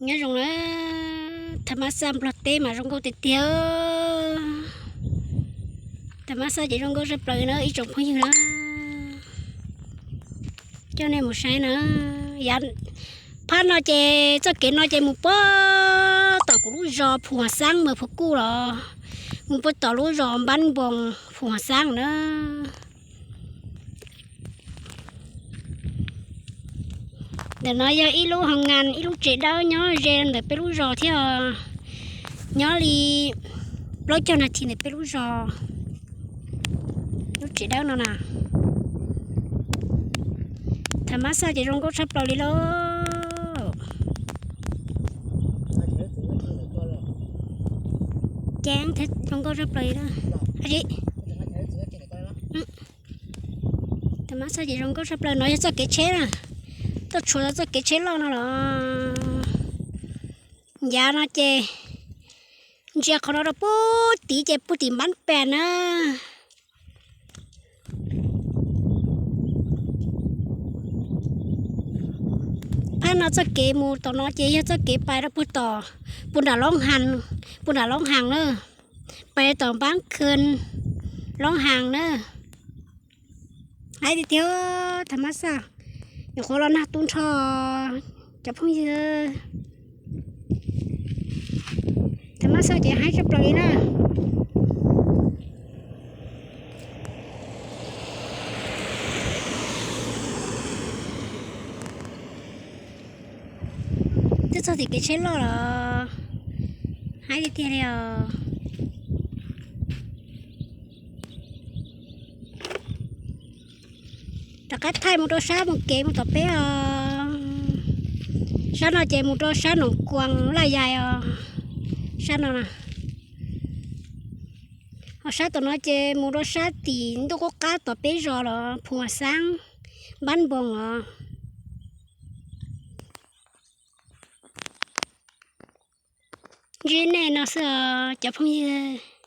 Nyob zoo na, tham mas xaj Nplog teb mas zoo nkauj tiag tiag. Tham mas xaj ces zoo nkauj tshaj plaws na ib tsoom phooj ywg na. Coj nej mus saib na. Yav phab no ces txoj kev no ces mus puag tom kuv lub zos Phu Huam Xaab mas Phu Kuj los, mus puag tom lub zos Npab Npoos Phu Huam Xaab na. Ntawm no yog ib lub hoo ngas, ib lub tsev dawb nyob ze ntawm peb lub zos thiab, nyob li plaub caug nas this ntawm peb lub zos. Lub tsev dawb no na, tham mas xaj ces zoo nkauj tshaj plaws li lauj. Ceeb thiab zoo nkauj tshaj plaws li. Tham mas xaj ces zoo nkauj tshaj plaws. No yog txoj kev tsheb na, tuaj tshuav txoj kev tsheb loj no los. Yav no ces ntsia qhov no rau puag tid ces puag tim Npab Npas na. Phab no txoj kev mus tom no ces yog txoj kev pais rau puag tom, puag nram Loob Haas, puag nram Loob Haas na, pais tom Npab Khee, Loob Haas na. Haib tiag tiag, tham mas xaj, nyuam qhuav los nag tu nrho cov phooj ywg. Tham mas xaj ces haib tshaj plaws li na. Twb txog tim kev tsheb loj los, haib tiag tiag li os. Rov qab thaij mus rau sab mus kev mus tom peb os. Sab no ces mus rau sab Noom Kuas Laj Yais os. Sab no na. Ho sab tom no ces mus rau sab tim ntuj qub qab tom peb zos los Phu Huam Xaab, Npab Npoos os. Ntsib nej no xwb os cov phooj ywg.